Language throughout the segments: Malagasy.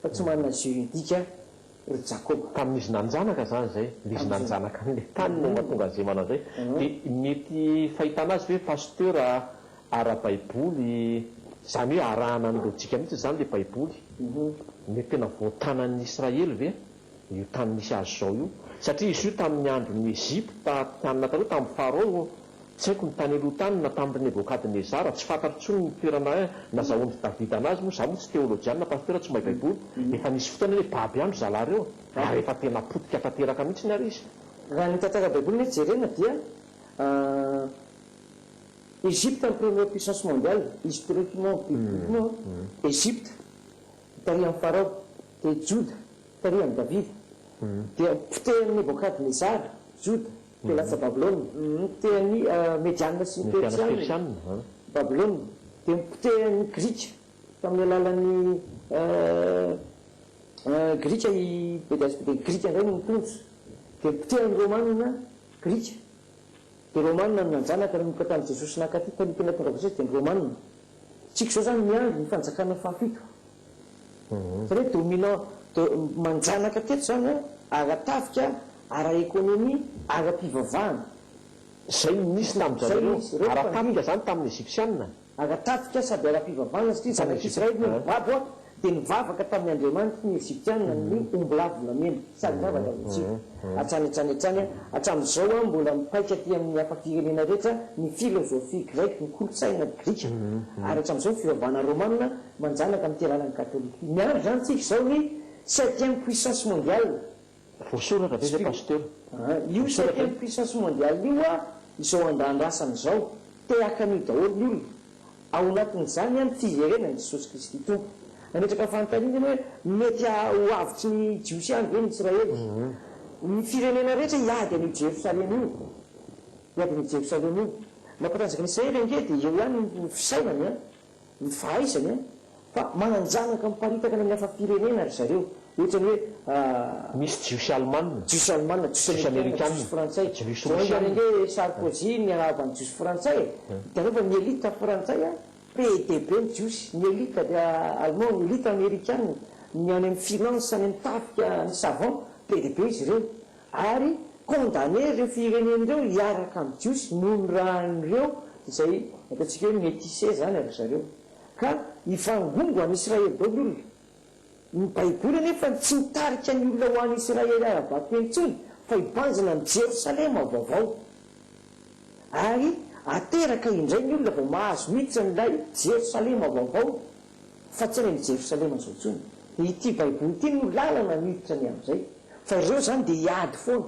Fa tsy manana juridique ry Jakoba. Tamin'izy nanjanaka zany zay, le izy nanjanaka an'le tany no mahatonga an'izay manao an'izay. De mety fahitana azy ve Pasteur ara-baiboly, zany hoe arahana ny lojika mihitsy zany le baiboly? Mety tena voatanan'ny Israely ve io tany misy azy zao io? Satria izy io tamin'ny andron'i Egypta, tany taloha tamin'i Farao, Tsy haiko ny tany aloha tany na tamin'i Nebokadnezara, tsy fantatro intsony ny toerana nazahoan-dry Davida anazy moa, za moa tsy teolojianina Pasteur tsy mahay baiboly, efa nisy fotoana anie baby ihany ry zalahy reo ary efa tena potika tanteraka mihitsiny ary izy. Raha ny tantara baiboly nefa jerena dia Egypte ny première puissance mondiale historiquement bibliquement Egypte tarihan'i Farao dia Joda tarihan'i Davida dia potehin'i Nebokadnezara Joda Dia lasa Babylona. Nopotehan'ny Mediana sy ny Persiana Babylona. Dia nopotehan'ny Grika tamin'ny alalan'ny Grika i Media sy Dia Grika indray no nitondra. Dia nopotehan'ny Romana Grika. Dia Romana no nanjanaka nanomboka tamin'i Jesosy nankaty taloha tena tonga Jesosy dia ny Romana. Tsika izao izany miandry ny fanjakana fahafito. Zany hoe dominant, do, manjanaka teto zany an, ara-tafika, ara-ekonomia, ara-pivavahana. Zay no nisy tamin-dry Zay zareo. nisy, ireo Ara-tafika mpandimby. zany tamin'ny Egyptiana. Ara-tafika sady ara-pivavahana satria Tamin'ny zanak'Israely Egypte, no an. nibabo an, dia nivavaka tamin'ny andriamanitry ny Egyptiana ny ombilahy volamena. Sady nivavaka ny Egypte. Hatrany hatrany hatrany an, hatramin'izao an, mbola mipaika aty amin'ny hafa firenena rehetra ny filozofia greka, ny kolontsaina grika, ary hatramin'izao ny fivavahana romana Manjanaka amin'ity alalan'ny katolika ity. Miandry izany tsika izao ny septième puissance mondiale. Voasoratra ve zay Pasteur? Io Voasoratra septième puissance mondiale io a izao andrandrasana izao. Te haka an'io daholo ny olona. Ao anatin'izany ny fiverenan'i Jesosy Kristy Tompo. Nametraka fanontaniana ianao hoe mety ho avotry ny Jiosy ihany ve ny Israely? Ny firenena rehetra hiady an'io Jerosalema io. Hiady an'io Jerosalema io. Mampatanjaka ny Israely ange dia eo ihany ny fisainany an. Ny fahaizany an! Fa manan-janaka miparitaka any amin'ny hafa firenena ry zareo. Ohatra ny hoe Misy Jiosy Alemana. Jiosy Alemana, Jiosy Jiosy Amerikana, Amerikana, Jiosy Frantsay. Jiosy Vao haingana Rosiana. ange Sarkozy niarahaba ny Jiosy Frantsay e! Hitanao fa ny elite frantsay an, be dia be ny Jiosy. Ny elite allemand, ny elite amerikana, ny any amin'ny finance, any amin'ny tafika, ny savant, be dia be izy ireo. Ary condamner ireo firenena ireo hiaraka amin'ny Jiosy noho ny ràn'ireo izay ataontsika hoe métissés izany ry zareo. Ka hivangongo any Israely daholo ny olona. Ny Baiboly anefa tsy mitarika ny olona ho any Israely ara-bakiteny intsony fa hibanjina an'i Jerosalema vaovao. Ary ateraka indray ny olona vao mahazo miditra an'ilay Jerosalema vaovao fa tsy any amin'i Jerosalema izao intsony. Dia ity Baiboly ity no lalana miditra ny amin'izay. Fa ireo izany dia hiady foana.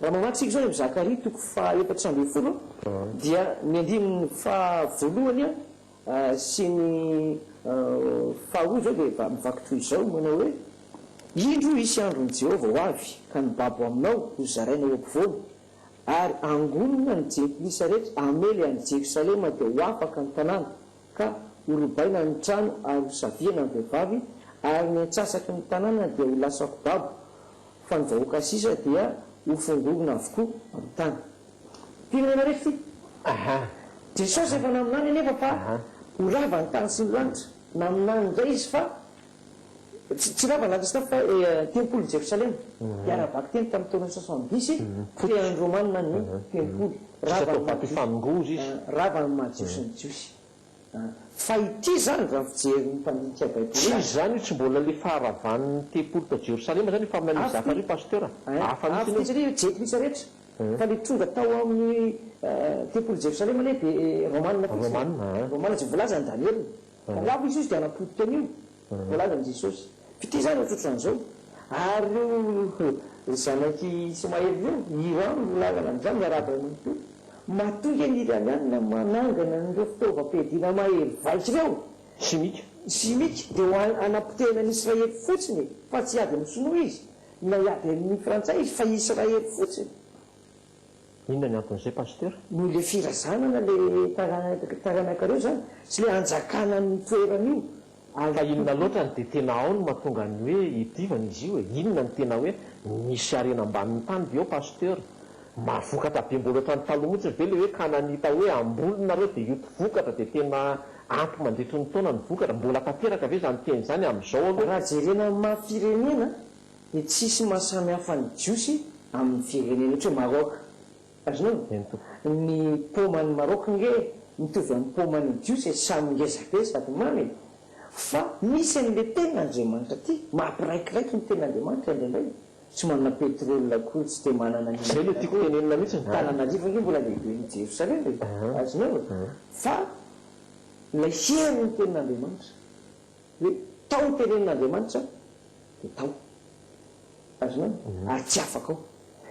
Raha mamaky isika izao any amin'ny Zakaria toko faha 14 dia ny andininy faha voalohany sy ny faharoa izao dia mivaky toy izao manao hoe, Indro hisy andron'i Jehovah ho avy, ka ny babo aminao ho zaraina ho ampovoany, ary hangonina ny jentilisa rehetra hamely an'i Jerosalema dia ho afaka ny tanàna, Ka ho robaina ny trano ary ho savihana ny vehivavy, ary ny antsasaky ny tanàna dia ho lasa-ko babo, fa ny vahoaka sisa dia ho fongorina avokoa amin'ny tany. Firenena rehetra ity. Jesosy efa naminany anefa fa ho rava ny tany sy ny lanitra. Naminany indray Izy fa tsy tsy rava ny lanitra sy ny tany fa tempolin'i Jerosalema. Dia ara-bakiteny tamin'ny taona 70 potehan'ny Romana ny tempoly. Tsisy Rava atao ny maha Jiosy. fampifanongoza izy. Rava ny maha Jiosy ny Jiosy. Fa ity izany raha ny fijerin'ny mpandinika Baiboly Tsy azy. izy izany io tsy mbola le faharavan'ny tempoly tao Jerosalema izany io faminanian'i Hafa Zakaria ity. Pasteur. Hafa Hafa mihitsy ity io. satria jentilisa rehetra. Fa le tonga tao amin'ny tempolin'i Jerosalema anie dia Romana fotsiny e. Romana an. Romana izay voalazan'i Daniela. Fa ho avy Jesosy dia hanapotika an'io. Voalazan'i Jesosy. F'ity izany ohatrohatran'izao. Ary ireo zanak'i Ismaely ireo, Iran no lalana amin'izany, ny Arabo iray manontolo. Matoa nge ny Iranianina manangana an'ireo fitaovam-piadiana mahery vaika ireo, Simika. simika, dia ho hanapotehana an'i Israely fotsiny e! Fa tsy hiady amin'ny Sinoa izy, na hiady amin'ny Frantsay izy, fa Israely fotsiny. Inona ny anton'izay Pasteur? Noho le firazanana le taranakareo zany sy le hanjakana ny toerana io ary Fa inona loatra no dia tena ao no mahatonga ny hoe hidivana izy io e? Inona no tena hoe misy harena ambanin'ny tany ve ao Pasteur? Mahavokatra be mbola ohatran'ny taloha mihitsy ve le hoe kananita hoe hamboly nareo dia hioty vokatra dia tena. ampy mandritry ny taona ny vokatra. Mbola tanteraka ve izany teny izany amin'izao aloha? Raha jerena amin'ny maha firenena dia tsisy maha samy hafa ny Jiosy amin'ny firenena ohatra hoe Maroc. Azonao? Eny tompoko. Ny paoman'i Maroc nge mitovy amin'ny paoman'ny Jiosy e, samy ngeza be sady mamy e. Fa misy an'le tenin'Andriamanitra aty, mampiraikiraiky ny tenin'Andriamanitra indraindray. Tsy manana pétrole akory, tsy dia manana Zay n'inona no tiako akory. tenenina mihitsy. Antananarivo ange mbola lehibe noho Jerosalema e. Azonao e? Fa ilay herin'ny tenin'Andriamanitra, hoe tao ny tenenin'Andriamanitra dia tao. Azonao? Ary tsy afaka ao.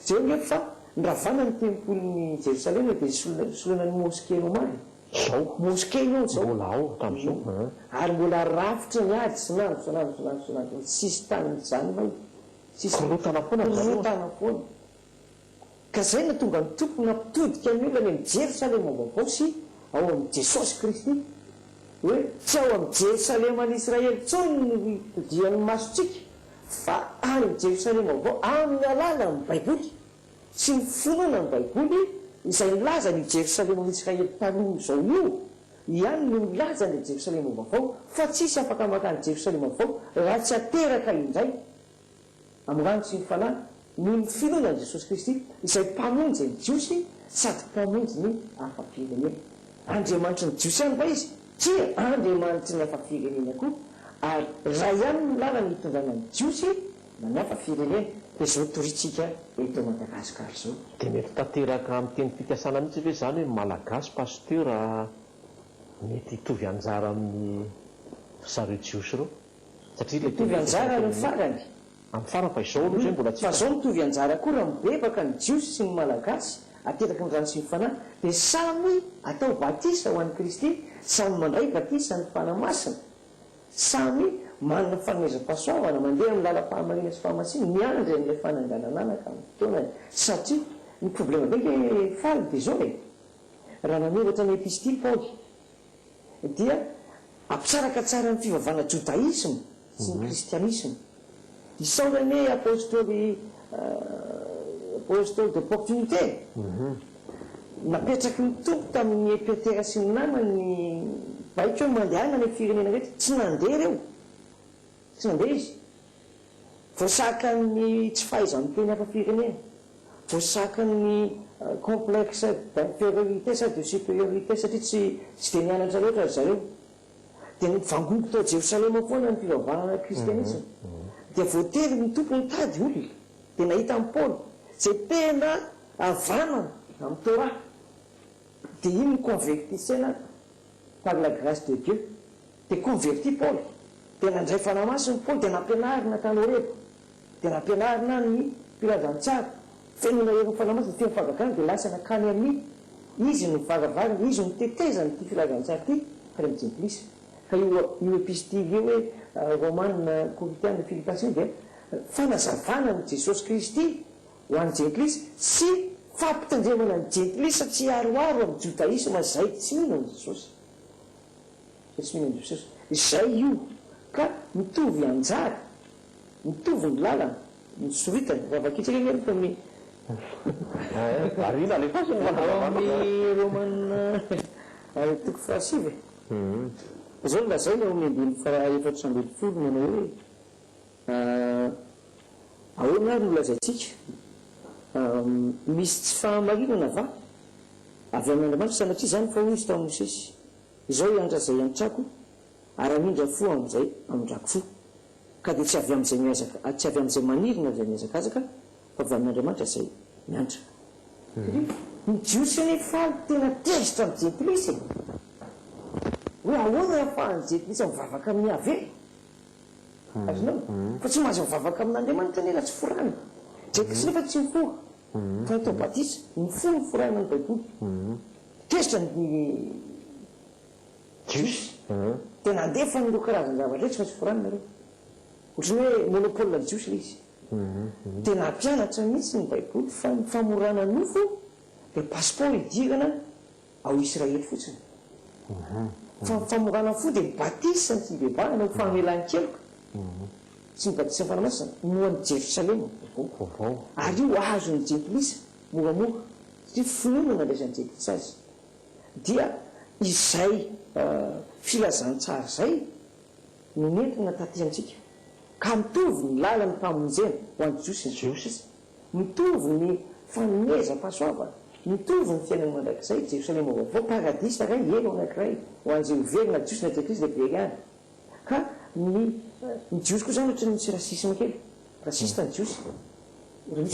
Jereo ange fa niravana ny tempolin'i Jerosalema dia soloina ny mosquée omaly. Zao. Mosquée io izao. Mbola ao hatramin'izao. Ary mbola rafitra ny ady isan'andro isan'andro isan'andro isan'andro. Tsisy tany mijanona io. Tsisy. Korontana foana ry zareo. Korontana foana. Ka zay no tonga ny Tompo nampitodika ny olona any amin'ny Jerosalema vaovao sy ao amin'i Jesosy Kristy. Hoe tsy ao amin'i Jerosaleman'i Israely intsony no itodihan'ny masontsika fa any amin'i Jerosalema vaovao amin'ny alalan'ny Baiboly sy ny finoana ny Baiboly izay milaza an'io Jerosaleman'i Israely taloha izao io ihany no milaza an'ilay Jerosalema vaovao fa tsisy afaka mankany Jerosalema vaovao raha tsy ateraka indray Amin'ny rano sy ny Fanahy, noho ny finoana an'i Jesosy Kristy, izay Mpamonjy ny Jiosy sady Mpamonjy ny hafa firenena. Andriamanitry ny Jiosy ihany va Izy? Tsia, Andriamanitry ny hafa firenena koa, ary iray ihany no lalana hitondrana ny Jiosy na ny hafa firenena, dia izao torintsika eto Madagasikara izao. Dia mety tanteraka amin'ny teny fikasana mihitsy ve izany hoe Malagasy Pasteur mety hitovy anjara amin'ny ry zareo Jiosy ireo? Satria ilay Mitovy teny anjara fikasana ny teny farany. Amin'ny farany fa izao aloha izay mbola tsy Fa hita. zao mitovy anjara koa raha mibebaka ny Jiosy sy ny Malagasy ateraky ny rano sy ny Fanahy dia samy atao batisa ho an'i Kristy, samy mandray batisa ny Fanahy Masina, samy manana fanomezam-pahasoavana, mandeha amin'ny lalam-pahamarinana sy fahamasinana, miandry an'ilay fananganan'anaka amin'ny fotoanany. Satria ny problema be nge faly dia izao e! Raha nanoratra ny epistily Paoly dia ampisaraka tsara ny fivavahana jodaisma sy ny kristianisma. I Saoly anie apostoly apostoly d'opportunité. Napetraky ny Tompo tamin'i Petera sy ny namany ny baiko hoe mandehana any amin'ny firenena rehetra. Tsy nandeha ireo. Tsy nandeha izy. Voasakan'ny tsy fahaiza-miteny hafa firenena. Voasakan'ny complexe d'infériorité sa de supériorité satria tsy tsy dia nianatra loatra ry zareo. Dia nivangongo tao Jerosalema foana ny fivavahana kristianisma. Dia voatery ny Tompo nitady olona. Dia nahita an'i Paoly, izay tena havanana amin'ny Torah. Dia iny ni-convertissena par la grâce de Dieu. Dia converti Paoly. Dia nandray Fanahy Masina Paoly, dia nampianarina tany Horeba. Dia nampianarina ny filazantsara, feno herin'ny Fanahy Masina, feno fahagagana, dia lasa nankany amin'ny Izy no varavarana, Izy no tetezana ity filazantsara ity tany amin'ny jentilisa. Ka io io epistily io hoe Romana, Korintiana, Filipiansa io dia fanazavana an'i Jesosy Kristy ho an'ny jentilisa sy fampitandremana ny jentilisa tsy hiharoharo amin'ny jodaisma izay tsy mino an'i Jesosy. Izay tsy mino an'i Jesosy. Izay io ka mitovy anjara. Mitovy ny lalana, ny soritana. Raha vakintsika ange eto amin'ny Variana alefaso ny Ao fanazavana. amin'ny Romana toko fahasivy e. Izao no lazainy ao amin'ny andininy faha-14 manao hoe, Ahoana ary no lazaintsika? Misy tsy fahamarinana va avy amin'Andriamanitra? Sanatria izany, fa hoy Izy tamin'i Mosesy, Izao hiantra izay hiantrako, ary hamindra fo amin'izay hamindrako fo. Ka dia tsy avy amin'izay mihazaka, tsy avy amin'izay maniry na izay mihazakazaka, fa avy amin'Andriamanitra izay miantra. Satria ny Jiosy anie faly tena tezitra amin'ny Jentilisa e! Hoe ahoana ahafahan'ny Jentilisa mivavaka amin'i Yaveh? Azonao? Fa tsy mahazo mivavaka amin'Andriamanitra anie raha tsy forana. Jentilisa nefa tsy mifora, fa natao batisa. Ny fo no forana ny Baiboly. Tezitra ny Jiosy dia nandefa an'ireo karazan-javatra ireo tsy maintsy foranina ireo. Ohatran'ny hoe monopole ny Jiosy ilay izy. Dia nampianatra mihitsy ny Baiboly fa ny famorana nofo dia passeport hidirana ao Israely fotsiny. Fa ny famorana fo dia ny batisa ny fibebahana ho famelan-keloka sy ny batisan'ny Fanahy Masina no an'i Jerosalema vaovao. Ary io azon'ny Jentilisa moramora satria finoana no nandraisan'ny Jentilisa azy. Dia. Izay filazantsara izay no nentina taty amintsika. Ka mitovy ny lalan'ny famonjena ho an'ny Jiosy sy ny Jiosy. Mitovy ny fanomezam-pahasoavana. Mitovy ny fiainana mandrakizay, Jerosalema vaovao, paradisa iray, helo anankiray, ho an'izay ho very na Jiosy na Jentilisa dia very ihany. Ka ny ny Jiosy koa izany ohatran'ny misy racisme kely. Raciste ny Jiosy.